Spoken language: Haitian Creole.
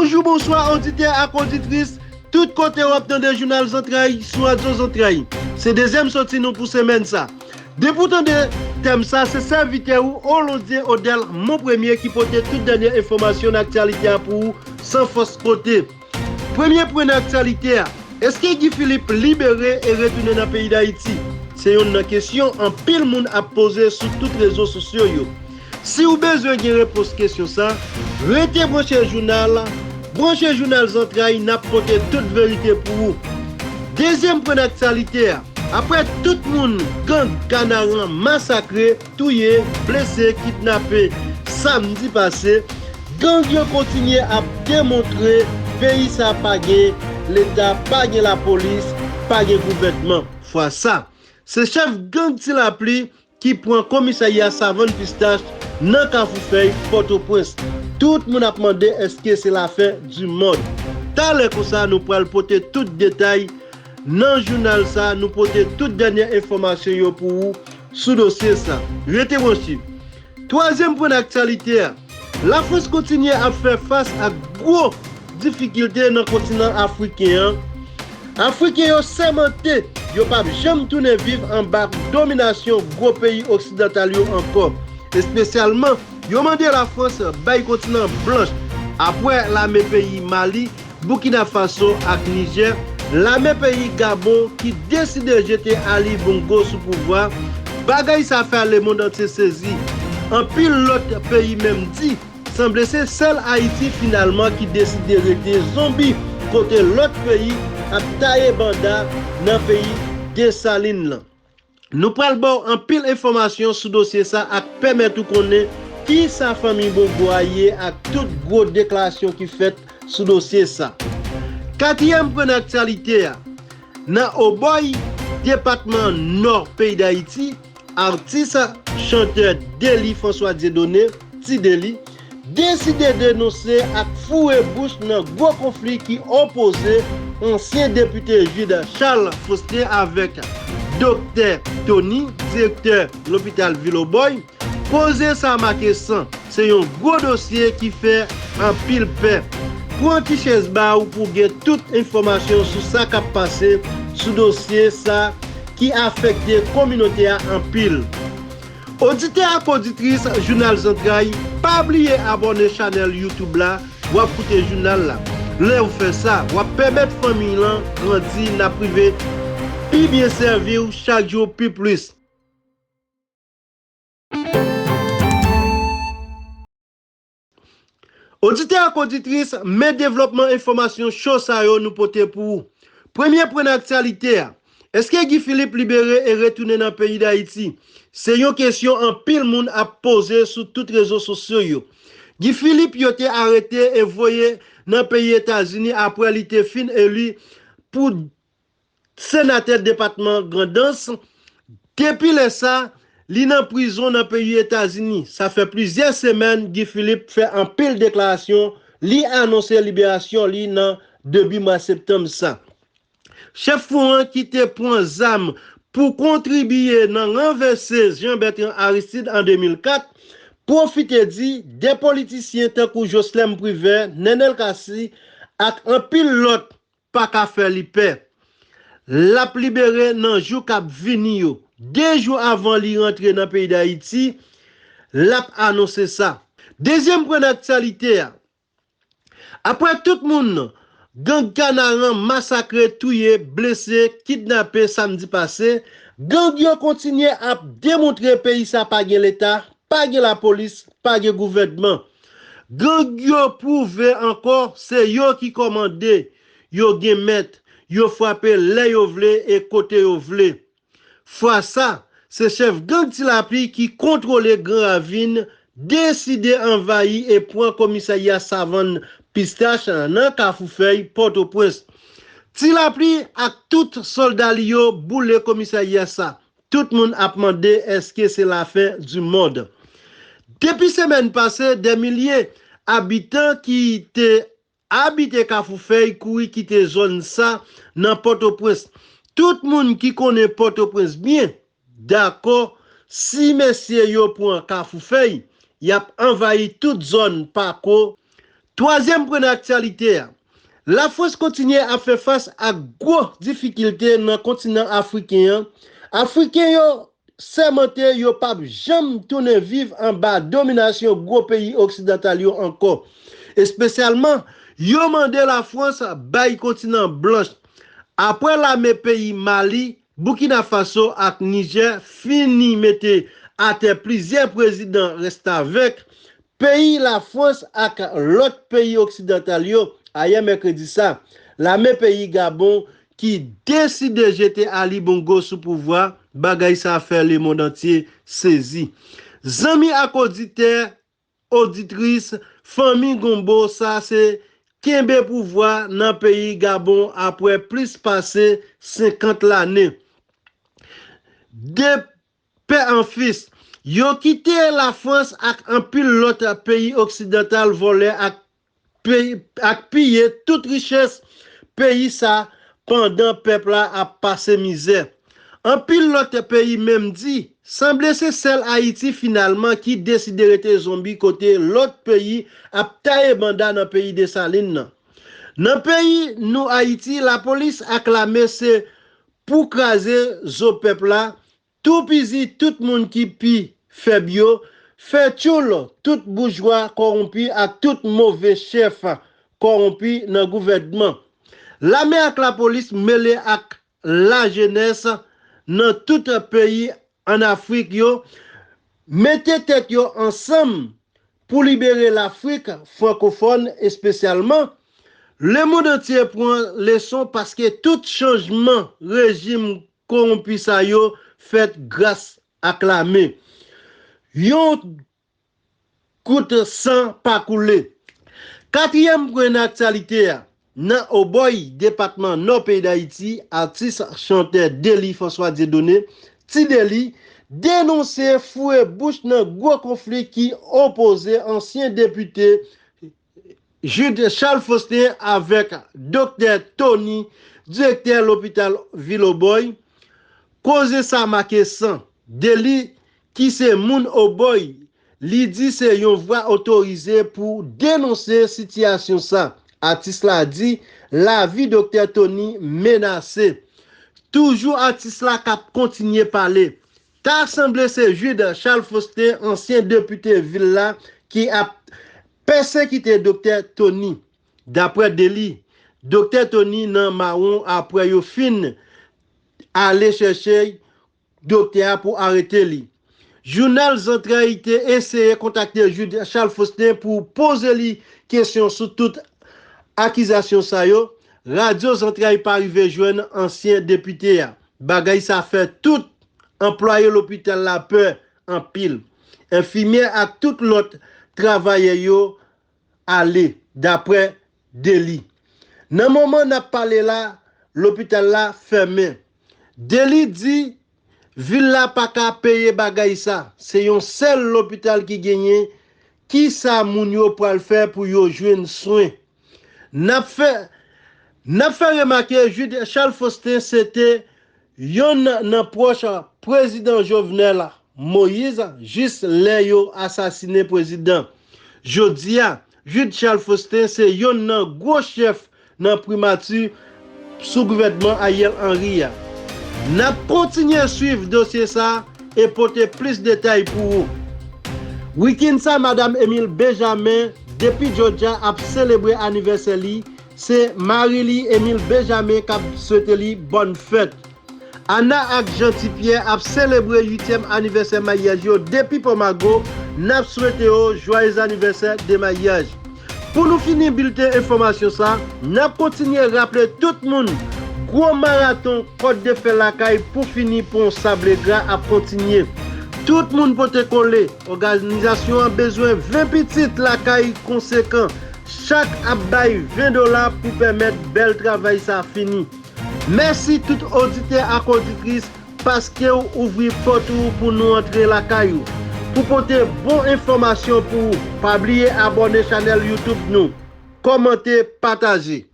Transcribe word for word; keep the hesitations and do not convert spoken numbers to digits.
Bonjou, bonswa, oditè ak oditris, tout kote w ap tande Jounal Zantray sou Radyo Zantray. Se dezyèm sòti nou pou semèn sa. Depi w tande tèm sa, se sèvitè ou, Olondye Odèl, Mon Premye, ki pote tout dènye enfòmasyon nan aktyalite a pou ou, san fòs kote. Premye pwen nan aktyalite a, èske Guy Philippe libere e retounen nan peyi Dayiti? Se youn nan kesyon anpil moun ap poze sou tout rezo sosyo yo. Si w bezwen gen repons kesyon sa, rete branche jounal, branche Jounal Zantray, n ap pote tout verite pou ou. Dezyèm pwen nan aktyalite a, apre tout moun gang Kanaran masakre, touye, blese, kidnape samdi pase, gang yo kontinye ap demontre peyi sa pa gen Leta, pa gen lapolis, pa gen gouvènman. Fwa sa, se chèf gang Ti Lapli ki pran komisarya Savann Pistach nan Kafou Fèy, Pòtoprens. Tout moun ap mande èske se lafen di mond. Talè konsa, nou pral pote tout detay nan jounal sa, nou pote tout dènye enfòmasyon yo pou ou sou dosye sa. Rete branche. Twazyèm pwen nan aktyalite a, Lafrans kontinye ap fè fas ak gwo difikilte nan kontinan afriken an. Afriken yo sèmante yo p ap janm tounen viv anba dominasyon gwo peyi oksidantal yo ankò. Espesyalman, yo mande Lafrans bay kontinan blanch. Apre lame peyi Mali, Boukina Faso ak Nijè, lame peyi Gabon ki deside jete Ali Bongo sou pouvwa, bagay sa fè lemonn antye sezi. Anpil lòt peyi menm di, sanble se sèl Ayiti finalman ki deside rete zonbi kote lòt peyi ap taye banda nan peyi Desalin lan. Nou pral ba w anpil enfòmasyon sou dosye sa ak pèmèt ou konnen kisa fanmi Bongo a ye ak tout gwo deklarasyon ki fèt sou dosye sa. Katriyèm pwen nan aktyalite a, nan Obòy, depatman Nò peyi Dayiti, atis chantè Dely François Dieudonné, Ti Dely, deside denonse ak foure bouch nan gwo konfli ki opoze ansyen depite Jude Charles Faustin avèk Doktè Tony, direktè lopital vil Obòy. Koze sa make san. Se yon gwo dosye ki fè anpil pè. Pran ti chèz ba w pou w gen tout enfòmasyon sou sa k ap pase sou dosye sa ki afekte kominote a anpil. Oditè ak oditris Jounal Zantray, pa bliye abòne chanèl YouTube la, w ap koute jounal la. Lè w fè sa, w ap pèmèt fanmi lan grandi, n ap rive pi byen sèvi w chak jou pi plis. Oditè ak oditris, men devlòpman enfòmasyon cho sa yo nou pote pou ou. Premye pwen nan aktyalite a, èske Guy Philippe libere e retounen nan peyi Dayiti? Se yon kesyon anpil moun ap poze sou tout rezo sosyo yo. Guy Philippe yo te arete e voye nan peyi Etazini apre li te fin eli pou senatè depatman Grandans. Depi lè sa, li nan prizon nan peyi Etazini. Sa fè plizyè semèn Guy Philippe fè anpil deklarasyon. Li anonse liberasyon li nan debi mwa septanm sa. Chèf Fwon an ki te pran zam pou kontribye nan ranvèse Jean Bertrand Aristide an de mil kat, pwofite di de politisyen tankou Joslèm Privè, Nenel Cassy ak anpil lòt pa ka fè li pè. L ap libere nan jou k ap vini yo. De jou avan li rantre nan peyi Dayiti, l ap anonse sa. Dezyèm pwen nan aktyalite a. Apre tout moun gang Kanaran masakre, touye, blese, kidnape samdi pase, gang yo kontinye ap demontre peyi sa pa gen Leta, pa gen lapolis, pa gen gouvènman. Gang yo pwouve ankò se yo ki kòmande, yo gen mèt, yo frape lè yo vle e kote yo vle. Fwa sa, se chèf gang Ti Lapli ki kontwole Gran Ravin deside anvayi e pran komisarya Savann Pistach nan Kafou Fèy, Pòtoprens. Ti Lapli ak tout sòlda li yo boule komisarya sa. Tout moun ap mande èske se lafen di mond. Depi semèn pase, dè milye abitan ki te abite Kafou Fèy kouri kite zòn sa nan Pòtoprens. Tout moun ki konnen Pòtoprens byen dakò, si mesye yo pran Kafou Fèy, y ap anvayi tout zòn Pako, Twazyèm pwen nan aktyalite a. Lafrans kontinye ap fè fas ak gwo difikilte nan kontinan afriken an. Afriken yo sèmante yo p ap janm tounen viv anba dominasyon gwo peyi oksidantal yo ankò. Espesyalman, yo mande Lafrans bay kontinan blanch. Apre lame peyi Mali, Boukina Faso ak Nijè fini mete atè plizyè prezidan restavèk, peyi Lafrans ak lòt peyi oksidantal yo, ayè mèkredi sa, lame peyi Gabon ki deside jete Ali Bongo sou pouvwa, bagay sa fè lemonn antye sezi. Zanmi ak oditè, oditris, fanmi Gombo sa se kenbe pouvwa nan peyi Gabon apre plis pase senkant lane. De pè an fis, yo kite Lafrans ak anpil lòt peyi oksidantal vòlè ak peyi, ak piye tout richès peyi sa pandan pèp la ap pase mizè. Anpil lòt peyi menm di, sanble se sèl Ayiti finalman ki deside rete zonbi kote lòt peyi ap taye banda nan peyi Desalin nan. Nan peyi nou Ayiti, lapolis ak lame se pou kraze zo pèp la, toupizi tout moun ki pi fèb yo, fè tchoul tout boujwa kòwonpi ak tout move chèf kòwonpi nan gouvènman. Lame ak lapolis mele ak lajenès nan tout peyi ann Afrik yo mete tèt yo ansanm pou libere Lafrik frankofòn espesyalman. Lemonn antye pran leson paske tout chanjman rejim kowonpi sa yo fèt gras ak lame. Yon kout san pa koule. Katriyèm pwen nan aktyalite a, nan Obòy, depatman Nò peyi Dayiti, atis chantè Dely François Dieudonné, Ti Dely, denonse foure bouch nan gwo konfli ki opoze ansyen depite Jude Charles Faustin avèk Doktè Tony, direktè lopital vil Obòy. Koze sa make san. Dely, ki se moun Obòy, li di se yon vwa otorize pou denonse sitiyasyon sa. Atis la di lavi Doktè Tony menase. Toujou atis la k ap kontinye pale. Ta sanble se Jude Charles Faustin, ansyen depite vil la, ki ap pèsekite Doktè Tony. Daprè Dely, Doktè Tony nan mawon apre yo fin ale chèche doktè a pou arete li. Jounal Zantray te eseye kontakte Jude Charles Faustin pou poze li kesyon sou tout akizasyon sa yo. Radyo Zantray pa rive jwenn ansyen depite a. Bagay sa fè tout anplwaye lopital la pè anpil. Enfimyè ak tout lòt travayè yo ale, daprè Dely. Nan moman n ap pale la, lopital la fèmen. Dely di vil la pa ka peye bagay sa. Se yon sèl lopital ki genyen. Kisa moun yo pral fè pou yo jwenn swen? N ap fè, n ap fè remake Jude Charles Faustin se te yonn nan pwòch Prezidan Jovenel Moïse jis lè yo asasinen prezidan. Jodi a, Jude Charles Faustin se yonn nan gwo chèf nan primati sou gouvènman Ariel Henry a. N ap kontinye swiv dosye sa e pote plis detay pou ou. Wikenn sa, Madanm Emile Benjamin, depi Georgia, ap selebre anivèsè li. Se mari li, Emile Benjamin, k ap swete li bòn fèt. Ana ak Jean Ti Pierre ap selebre uityèm anivèsè maryaj yo depi Pòmago. N ap swete yo jwayez anivèsè de maryaj. Pou nou fini bilten enfòmasyon sa, n ap kontinye raple tout moun, gwo maraton Kòt de Fè Lakay pou fini pon Sable Gra ap kontinye. Tout moun pote kole, òganizasyon an bezwen ven pitit lakay konsekan. Chak ap bay ven dola pou pèmèt bèl travay sa fini. Mèsi tout oditè ak oditris paske w ouvri pòt ou pou nou antre lakay ou. Pou pote bon enfòmasyon pou ou, pa bliye abòne chanèl YouTube nou, kòmante, pataje.